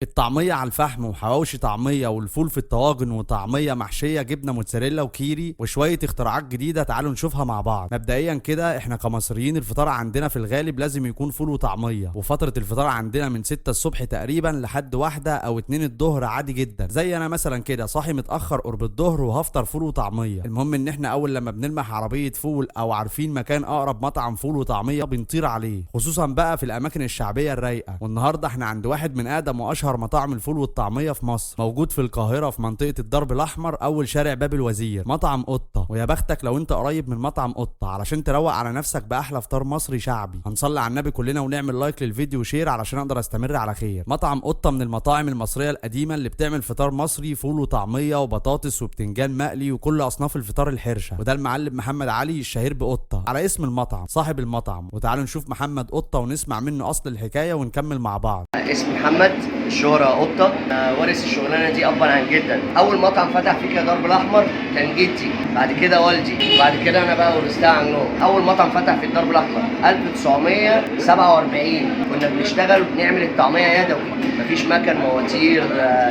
الطعمية على الفحم وحواوشي طعمية والفول في الطواجن وطعمية محشية جبنة موتزاريلا وكيري وشوية اختراعات جديدة، تعالوا نشوفها مع بعض. مبدئيا كده احنا كمصريين الفطار عندنا في الغالب لازم يكون فول وطعمية، وفترة الفطار عندنا من 6 الصبح تقريبا لحد 1 او 2 الظهر عادي جدا. زي انا مثلا كده صاحي متأخر قرب الظهر وهفطر فول وطعمية. المهم ان احنا اول لما بنلمح عربية فول او عارفين مكان اقرب مطعم فول وطعمية بنطير عليه، خصوصا بقى في الاماكن الشعبية الرايقة. والنهارده احنا عند واحد من اقدم واشهر مطاعم الفول والطعمية في مصر، موجود في القاهرة في منطقة الدرب الاحمر اول شارع باب الوزير، مطعم قطة. ويا بختك لو انت قريب من مطعم قطة علشان تروق على نفسك باحلى فطار مصري شعبي. هنصلي على النبي كلنا ونعمل like للفيديو و share علشان اقدر استمر على خير. مطعم قطة من المطاعم المصرية القديمة اللي بتعمل فطار مصري، فول وطعمية وبطاطس وبتنجان مقلي وكل اصناف الفطار الحرشة. وده المعلم محمد علي الشهير بقطة على اسم المطعم، صاحب المطعم. وتعالوا نشوف محمد قطة ونسمع منه اصل الحكاية ونكمل مع بعض. اسمي محمد، الشهرة قطة. وارث الشغلانة دي أبا عن جدا. أول مطعم فتح فيه كده درب الأحمر كان جدي، بعد كده والدي، بعد كده أنا بقى ورثتها عنهم. أول مطعم فتح في الدرب الأحمر 1947، كنا بنشتغل وبنعمل الطعمية يدوي، مفيش مكن مواتير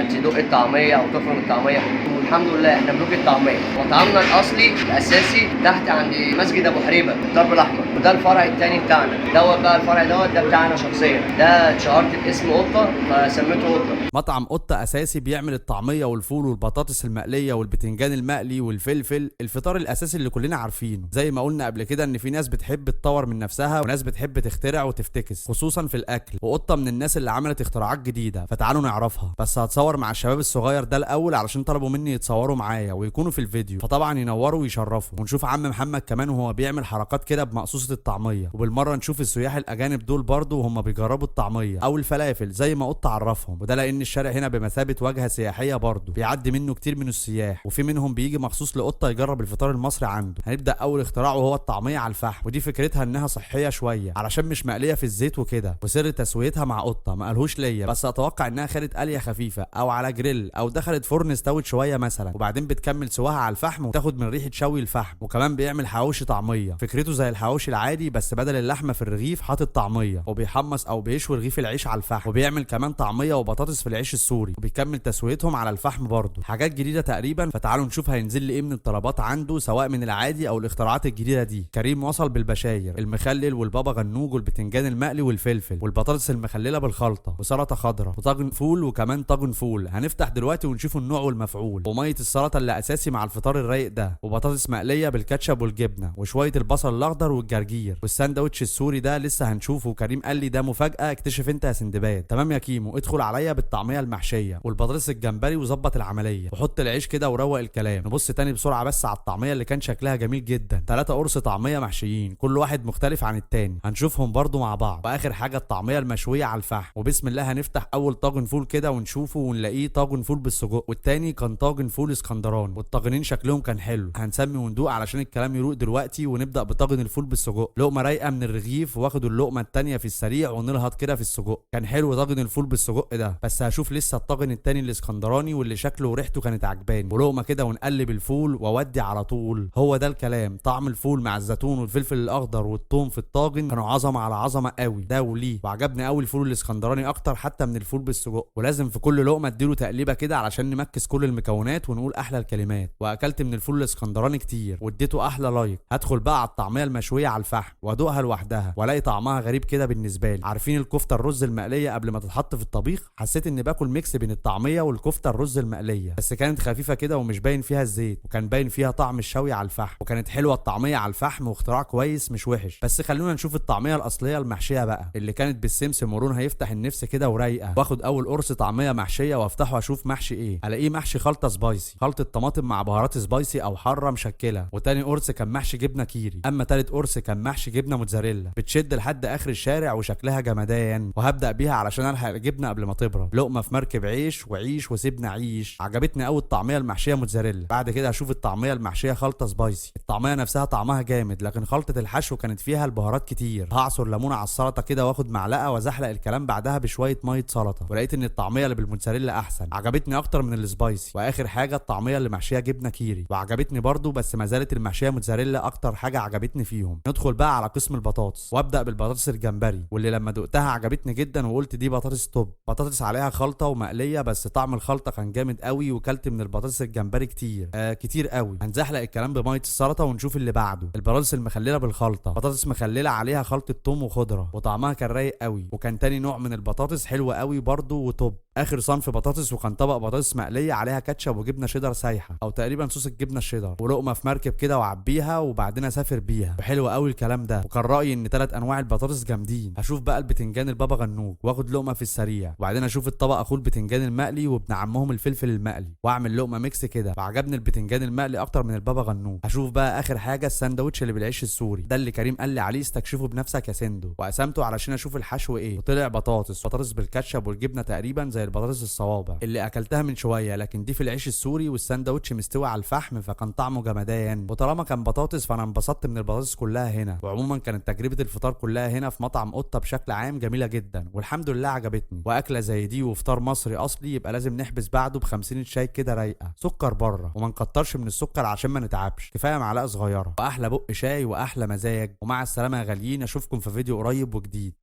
تدق الطعمية أو تفرم الطعمية. والحمد لله احنا ملوك الطعمية. مطعمنا الأصلي الأساسي تحت عند مسجد أبو حريبة الدرب الأحمر، وده الفرع الثاني بتاعنا دوت. بقى الفرع دوت ده بتاعنا شخصيا، ده اتشهرت باسم قطة فسميته قطة. مطعم قطة أساسي بيعمل الطعمية والفول والبطاطس المقلية والبتنجان المقلي والفلفل، الفطار الأساسي اللي كلنا عارفينه. زي ما قلنا قبل كده إن في ناس بتحب تطور من نفسها وناس بتحب تخترع وتفتكس خصوصا في الأكل، وقطة من الناس اللي عملت اختراعات جديدة، فتعالوا نعرفها. بس هتصور مع الشباب الصغير ده الأول علشان طلبوا مني يتصوروا معايا ويكونوا في الفيديو، فطبعا ينوروا ويشرفوا. ونشوف عم محمد كمان وهو بيعمل حركات كده بمقصوصة الطعمية، وبالمرة نشوف السياح الأجانب دول برضو وهم بيجربوا الطعمية أو الفلافل زي ما قطة عرفهم. وده لأن الشارع هنا بمثابة واجهة سياحية برضو، بيعدي منه كتير من السياح، وفي منهم بيجي مخصوص لقطة يجرب الفطار المصري عنده. هنبدأ أول اختراع وهو الطعمية على الفحم، ودي فكرتها إنها صحية شوية علشان مش مقلية في الزيت وكده، وسر تسويتها مع قطة ما قالهوش ليا، بس أتوقع إنها خدت قلية خفيفة أو على جريل أو دخلت فرن استوت شوية مثلا، وبعدين بتكمل سواها على الفحم وتاخد من ريحة شوي الفحم. وكمان بيعمل حواوشي طعمية، فكرته زي الحواوشي العادي بس بدل اللحمة في الرغيف حاطط طعمية، وبيحمص أو بيشوي رغيف العيش على الفحم، وبيعمل كمان طعمية وبطاطس في العيش السوري، وبيكمل تسويتهم على الفحم برضه. حاجات جديدة تقريبا، فتعالوا نشوف هينزل لي ايه من الطلبات عنده سواء من العادي او الاختراعات الجديدة دي. كريم وصل بالبشاير، المخلل والبابا غنوج والبتنجان المقلي والفلفل والبطاطس المخللة بالخلطة وسلطة خضراء وطاجن فول، وكمان طاجن فول هنفتح دلوقتي ونشوف النوع والمفعول، ومية السلطة اللي اساسي مع الفطار الرايق ده، وبطاطس مقلية بالكاتشب والجبنة وشوية البصل الاخضر والجرجير، والساندوتش السوري ده لسه هنشوفه، كريم قال لي ده مفاجأة اكتشف انت يا سندباد. تمام يا كيمو، ادخل عليا بالطعمية المحشية والبطاطس الجمبري وظبط العملية وحط العيش كده وروق الكلام. نبص تاني بسرعة بس على الطعمية اللي كان شكلها جميل جدا، 3 قرص طعمية محشيين كل واحد مختلف عن التاني، هنشوفهم برضو مع بعض. واخر حاجة الطعمية المشوية على الفحم، وبسم الله هنفتح اول طاجن فول كده ونشوفه ونلاقيه طاجن فول بالسجق، والتاني كان طاجن فول اسكندراني، والطاجنين شكلهم كان حلو. هنسمي وندوق علشان الكلام يروق دلوقتي، ونبدأ بطاجن الفول بالسجق. لقمة رايقة من الرغيف، واخد اللقمة التانية في السريع ونلهط كده في السجق. كان حلو طاجن الفول بالسجق ده، بس هشوف لسه الطاجن التاني الاسكندراني واللي شكله وريحته كانت عجباني. ولقمة كده ونقلب الفول واودي على طول. هو ده الكلام، طعم الفول مع الزيتون والفلفل الاخضر والثوم في الطاجن كانوا عظمة على عظمة قوي ده وليه. وعجبني قوي الفول الاسكندراني اكتر حتى من الفول بالسجق، ولازم في كل لقمة اديله تقليبة كده علشان نمكس كل المكونات ونقول احلى الكلمات. واكلت من الفول الاسكندراني كتير واديته احلى like. هدخل بقى على الطعمية المشوية على الفحم وادوقها لوحدها، والاقي طعمها غريب كده بالنسبة لي. عارفين الكفتة الرز المقلية قبل ما تتحط في الطبيخ؟ حسيت اني باكل mix بين الطعمية والكفتة الرز المقلية، بس كانت خفيفة كده ومش باين فيها الزيت، وكان باين فيها طعم الشوي على الفحم، وكانت حلوة الطعمية على الفحم واختراع كويس مش وحش. بس خلونا نشوف الطعمية الأصلية المحشية بقى اللي كانت بالسمسم ولونها يفتح النفس كده ورايقة. واخد اول قرص طعمية محشية وافتحه واشوف محشي ايه، الاقيه محشي خلطة spicy، خلطة طماطم مع بهارات spicy او حارة مشكلة. وتاني قرص كان محشي جبنة كيري، اما تالت قرص كان محشي جبنة موتزاريلا بتشد لحد اخر الشارع وشكلها جمدان، وهبدأ بيها علشان الحق الجبنة قبل ما تبرد. لقمة في مركب عيش وعيش وسيبنا عيش. عجبتني قوي الطعمية المحشية موتزاريلا. بعد كده هشوف الطعمية المحشية خلطة spicy، الطعمية نفسها طعمها جامد لكن خلطة الحشو كانت فيها البهارات كتير. هعصر ليمونة على السلطة كده واخد معلقة وازحلق الكلام بعدها بشوية مية سلطة، ولقيت ان الطعمية اللي بالموتزاريلا احسن، عجبتني اكتر من ال spicy. واخر حاجة الطعمية اللي محشيه جبنه كيري، وعجبتني برضو، بس ما زالت المحشيه موتزاريلا اكتر حاجة عجبتني فيهم. ندخل بقى على قسم البطاطس، وابدا بالبطاطس الجمبري، واللي لما دقتها عجبتني جدا وقلت دي بطاطس top. بطاطس عليها خلطه ومقليه، بس طعم الخلطة كان جامد قوي، وكلت من البطاطس الجمبري كتير، كتير قوي. هنزحلق الكلام بميه السلطة ونشوف اللي بعده. البطاطس المخلله بالخلطه، بطاطس مخلله عليها خلطه توم وخضره، وطعمها كان رايق قوي. وكان تاني نوع من البطاطس حلو قوي برضو و top. اخر صنف بطاطس، وكان طبق بطاطس مقلية عليها كاتشب وجبنه شيدر سايحه، او تقريبا صوص الجبنة الشيدر، ولقمه في مركب كده وعبيها وبعدين اسافر بيها. وحلو قوي الكلام ده. وكان رايي ان 3 انواع البطاطس جامدين. هشوف بقى البتنجان البابا غنوج واخد لقمة في السريع، وبعدين اشوف الطبق اخوه البتنجان المقلي وابن عمهم الفلفل المقلي، واعمل لقمة mix كده. وعجبني البتنجان المقلي اكتر من البابا غنوج. هشوف بقى اخر حاجة الساندوتش اللي بالعيش السوري ده، اللي كريم قال لي عليه استكشفه بنفسك يا سندو، وقسمته علشان اشوف الحشو ايه، وطلع بطاطس بالكاتشب والجبنه تقريبا زي البطاطس الصوابع اللي اكلتها من شوية، لكن دي في العيش السوري، والساندوتش مستوي على الفحم، فكان طعمه جمدان. وطالما كان بطاطس فانا انبسطت من البطاطس كلها هنا. وعموما كانت تجربه الفطار كلها هنا في مطعم قطة بشكل عام جميلة جدا، والحمد لله عجبتني. واكله زي دي وفطار مصري اصلي يبقى لازم نحبس بعده ب50 شاي كده رايقة، سكر بره، وما نكترش من السكر عشان ما نتعبش، كفاية معلقه صغيرة، واحلى بق شاي واحلى مزاج. ومع السلامة يا غاليين، اشوفكم في فيديو قريب وجديد.